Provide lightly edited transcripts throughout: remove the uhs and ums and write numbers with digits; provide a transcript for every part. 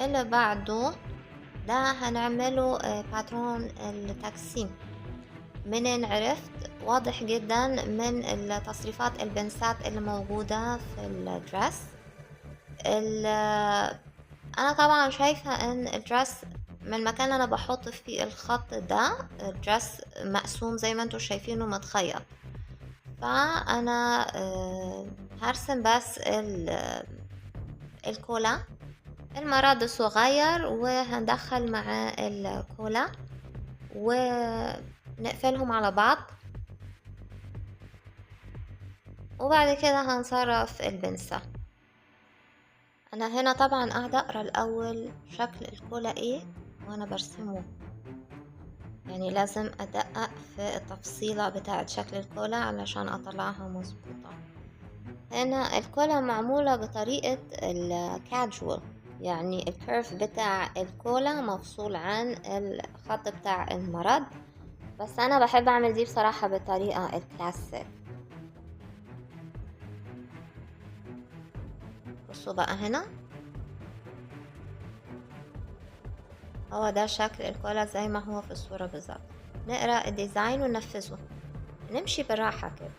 اللي بعده ده هنعمله باترون التقسيم. منين عرفت؟ واضح جدا من التصريفات البنسات اللي موجودة في ال dress. انا طبعا شايفة ان ال dress من المكان اللي انا بحط فيه الخط ده، ال dress مقسوم زي ما انتوا شايفينه متخيط، فانا هرسم بس الكولا المرض الصغير، وهندخل مع الكولا ونقفلهم على بعض، وبعد كده هنصرف البنسة. انا هنا طبعا قاعدة اقرا الاول شكل الكولا ايه وانا برسمه، يعني لازم ادقق في التفصيلة بتاعة شكل الكولا علشان اطلعها مظبوطة. هنا الكولا معمولة بطريقة الكاجوال، يعني ال curve بتاع الكولا مفصول عن الخط بتاع المرد، بس انا بحب اعمل دي بصراحة بالطريقة الكلاسيك. بصوا بقى هنا هو ده شكل الكولا زي ما هو في الصورة بالظبط. نقرأ ال design وننفذه، نمشي بالراحة كده.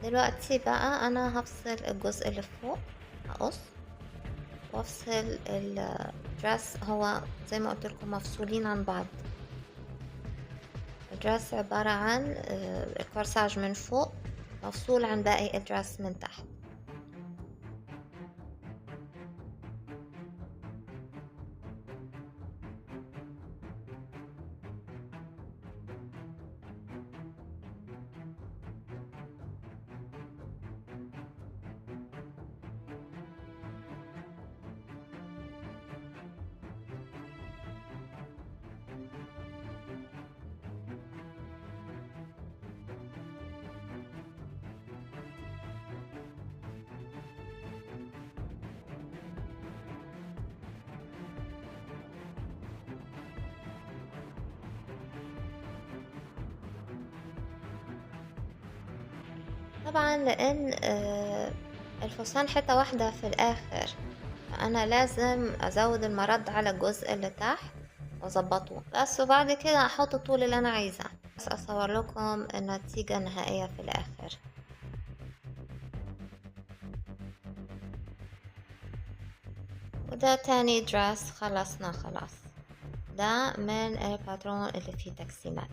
دلوقتي بقى انا هفصل الجزء اللي فوق، هقص وافصل ال dress. هو زي ما قلت لكم مفصولين عن بعض. ال dress عبارة عن الكورساج من فوق مفصول عن باقي ال dress من تحت. طبعا لان الفستان حتة واحدة في الاخر، فانا لازم ازود المرد على الجزء اللي تحت واظبطه بس، وبعد كده احط الطول اللي انا عايزاه. بس اصور لكم النتيجة النهائية في الاخر. وده تاني dress خلصنا خلاص، ده من الباترون اللي فيه تقسيمات.